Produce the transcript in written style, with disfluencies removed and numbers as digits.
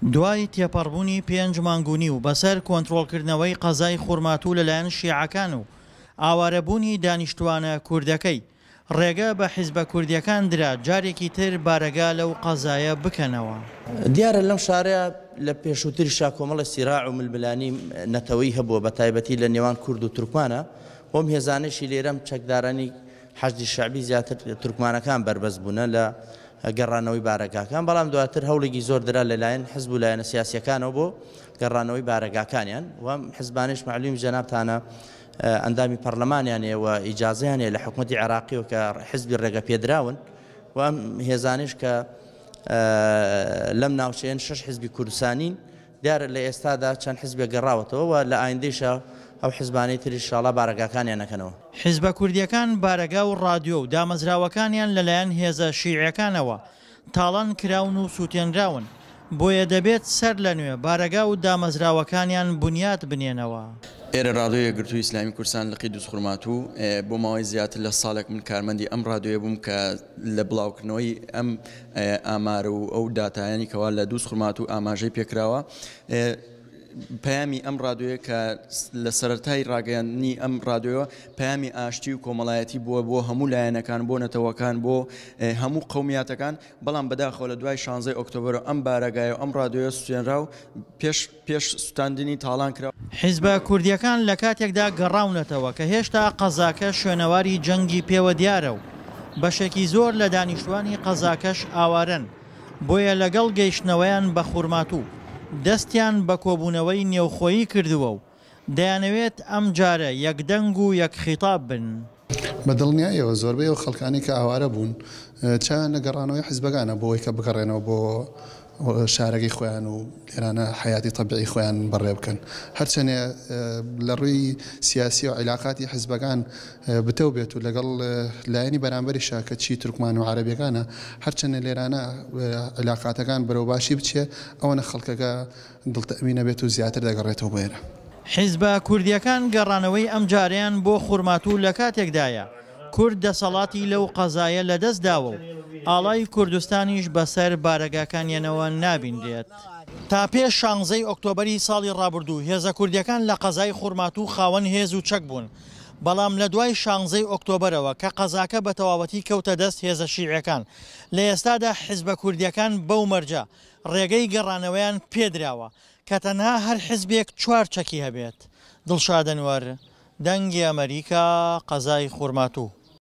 دوای تێپەڕبوونی پێنج مانگ و نیو بەسەر کۆنترۆڵکردنەوەی قەزای خورماتوو لەلایەن شیعەکان و ئاوارەبوونی دانیشتووانە کوردەکەی، ڕێگە بە حیزبە کوردییەکان درا جارێکی تر بارەگا لەو قەزایە بکەنەوە. دیارە لەم شارە لە پێشووتریشا کۆمەڵێ سیراع و ململانی نەتەوەیی هەبووە بە تایبەتی لە نێوان کورد و تورکمانە و ئەم هێزانەیشی لێرە ئەم چەکدارانی حەشدی شەعبی زیاتر تورکمانەکان بەربەست بوونە لە گەڕانەوەی بارەگاکان، بەڵام دواتر هەوڵێکی زۆر درا لەلایەن حزب و لایەنە سیاسییەکانەوە بۆ گەڕانەوەی بارەگاکانیان و ئەم حزبانەیش مەعلومی جەنابتانە ئەندامی پەڕلەمانیان هەیە و ئیجازەیان هەیە لە حکومەتی عێراقیەوە کە حزبی ڕێگەپێدراون و ئەم هێزانەیش کە لەم ناوچەیەن شەش حزبی کوردستانین. دیارە لە ئێستادا چەند حزبێک گەڕاوەتەوە و لە ئایندەیشا ئەو حزبانەی تریش ئینشاڵا بارەگاکانیان ئەکەنەوە. حزبە کوردییەکان بارەگا و ڕادیۆ و دامەزراوەکانیان لەلایەن هێزە شیعیەکانەوە تاڵان کراون و سوتێنراون، بۆیە دەبێت سەر لە نوێ بارەگا و دامەزراوەکانیان بنیات بنێنەوە. ئێرە ڕادیۆی یەکگرتووی ئیسلامی کوردستان لقی دوزخورماتوو، بۆ ماوەی زیاتر لە ساڵێک من کارمەندی ئەم ڕادیۆیە بووم کە لە بڵاوکردنەوەی ئەم ئامار و ئەو داتایانی کەوا لە دووزخورماتوو ئاماژەی پێکراوە پەیامی ئەم ڕادیۆیە کە لە سەرەتای ڕاگەیاندنی ئەم ڕادیۆیەوە پەیامی ئاشتی و کۆمەڵایەتی بووە بۆ هەموو لایەنەکان بۆ نەتەوەکان بۆ هەموو قەومیاتەکان بەڵام بەداخەوە لە دوای شانزەی ئۆکتۆبەرەوە ئەم بارەگایە و ئەم ڕادیۆیە سوتێنرا و پێش پێش سوتاندنی تاڵان کرا. حیزبە کوردییەکان لە کاتێکدا گەڕاونەتەوە کە هێشتا قەزاکە شوێنەواری جەنگی پێوە دیارە و بەشێکی زۆر لە دانیشتوانی قەزاکەش ئاوارەن، بۆیە لەگەڵ گەیشتنەوەیان بە خورماتوو دەستیان بە کۆبوونەوەی نێوخۆیی کردووە و دەیانەوێت ئەمجارە یەکدەنگ و یەک خیتاب بن. بە دڵنیاییەوە زۆربەی ئەو خەڵکانەی کە ئاوارە بوون چاویان لە گەڕانەوەی حیزبەکانە بۆ ئەوەی کە بگەڕێنەوە بۆ شارەکەی خۆیان و لێرانە حەیاتی تەبیعی خۆیان بەڕێ بکەن. هەرچەنێ لە ڕووی سیاسی و عیلاقاتی حیزبەکان بتەو بێت و لەگەڵ لایەنی بەرامبەریشا کە چی تورکمان و عەرەبیەکانە هەرچەنێ لێرانە عیلاقاتەکان بەرەو باشی بچێ ئەوەنە خەڵکەکە دڵ تەئمین ئەبێت و زیاتر دەگەڕێتەوە بۆ ئێرە. حیزبە کوردییەکان گەڕانەوەی ئەمجارەیان بۆ خورماتوو لە کاتێکدایە، کورد دەسەڵاتی لەو قەزایە لەدەست داوە و ئاڵای کوردستانیش بەسەر بارەگاکانیانەوە نابینرێت. تا پێش شانزەی ئۆکتۆبەری ساڵی ڕابردوو هێزە کوردییەکان لە قەزای خورماتوو خاوەن هێز و چەک بوون، بەڵام لە دوای شانزەی ئۆکتۆبەرەوە کە قەزاکە بە تەواوەتی کەوتە دەست هێزە شیعیەکان، لە ئێستادا حیزبە کوردییەکان بەو مەرجە ڕێگەی گەڕانەوەیان پێدراوە کە تەنها هەر حزبێک چوار چەکی هەبێت. دڵشاد ئەنوەر، دەنگی ئەمەریکا، قەزای خورماتوو.